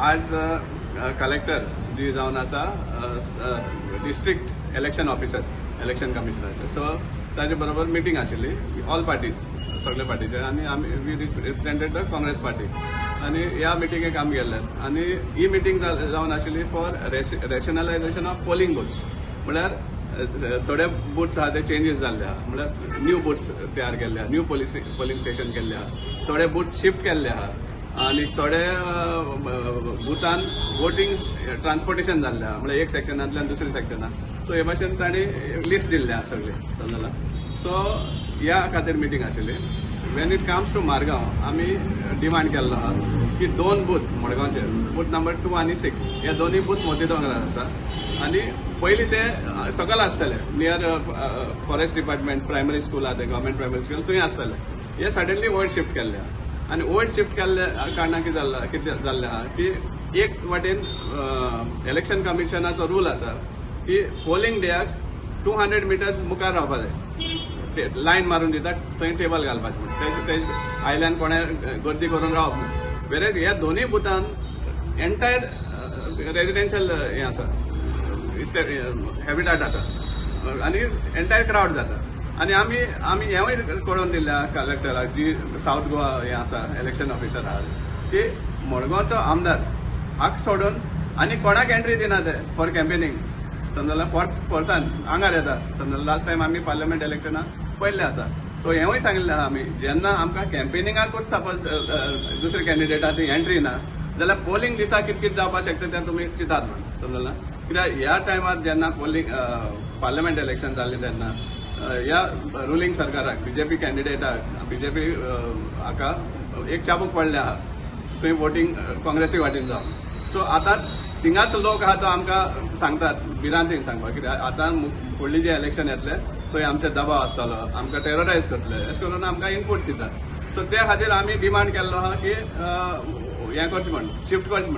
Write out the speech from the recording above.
आज कलेक्टर जी जावन आसा district election officer, election commissioner, so ताजे बरोबर मिटींग आशिल्ली ऑल पार्टीज, सगळे पार्टीचे, आनी आमी we represented the Congress party आनी ह्या मिटिंगेक आमी गेल्ले. आनी ही मिटींग जावन आशिल्ली for rationalisation of polling booths. म्हळ्यार थोडे बूथ्स आहा ते चेंजीस जाल्ले आहा, म्हळ्यार न्यू बूथ्स तयार केल्ले आहा, न्यू पोलिंग स्टेशन केल्ले आहा, थोडे बूथ्स शिफ्ट केल्ले आहा आनी थोडे बुथान वोटींग ट्रान्सपोर्टेशन जाल्लें आहा, म्हळ्यार एक सेक्शनांतल्यान दुसऱ्या सेक्शनान. सो हे भाशेन तांणी लिस्ट दिल्लें आहा सगळें, समजला. सो ह्या खातीर मिटींग आशिल्ली. When it comes to Margao, आमी डिमांड केल्लो आहा की दोन बूथ मडगांवचे, बूथ नंबर 2 आनी 6, हे दोनूय बूथ मोती दोंगरार आसा आनी पयलीं ते सकयल आसतले near forest department primary school आहा, ते गव्हर्मेंट प्रायमरी स्कूल थंय आसतले. हे सडनली वयर शिफ्ट केल्ले आहा आनी वयर शिफ्ट केल्ल्या कारणान कितें जाल्लें आहा की एक वाटेन इलेक्शन कमिशनाचो रूल आसा की पोलिंग डेयाक 200 मिटर्स मुखार रावपा जाय, लायन मारून दितात थंय टेबल घालपाचें म्हूण, ते आयल्यान कोणें गर्दी करून रावप ना. वेरेज ह्या दोनूय बुथान एंटायर रेजिडेन्शियल हें आसा, हॅबिटाट आसा आनी एंटायर क्रावड जाता. आनी आमी आमी हेंवूय कळोवन दिल्लें आहा कलेक्टराक, जी सावथ गोवा हें आसा इलेक्शन ऑफिसर आहा, की मडगांवचो आमदार हाक सोडून आनी कोणाक एंट्री दिना ते फॉर कॅम्पेनिंग, समजला, फोर्सान आंगार येता, समजला. लास्ट टायम आमी पार्लमेंट इलेक्शनाक पयल्लें आसा. सो हेंवूय सांगिल्लें आहा आमी, जेन्ना आमकां कॅम्पेनिंगाकूच सपोज दुसरे कॅन्डिडेटा थंय एंट्री ना जाल्यार पोलिंग दिसा कितें कितें जावपाक शकता तें तुमी चिंतात म्हूण, समजला. कित्याक ह्या टायमार जेन्ना पोलिंग पार्लमेंट इलेक्शन जालें तेन्ना ह्या रुलिंग सरकाराक, बीजेपी कॅन्डिडेटाक, बीजेपी हाका एक चाबूक पडलें आहा थंय वोटींग काँग्रेसी वाटेन जावन. सो आतां थिंगाच लोक आहा तो आमकां सांगतात भिरांतीन सांगपाक, कित्याक आतां फुडली जे इलेक्शन येतलें थंय आमचेर दबाव आसतलो, आमकां टेररायज करतले अशें करून आमकां इनपुट्स दितात. सो त्या खातीर आमी डिमांड केल्लो आहा की हें करचें म्हण, शिफ्ट करचें म्हण.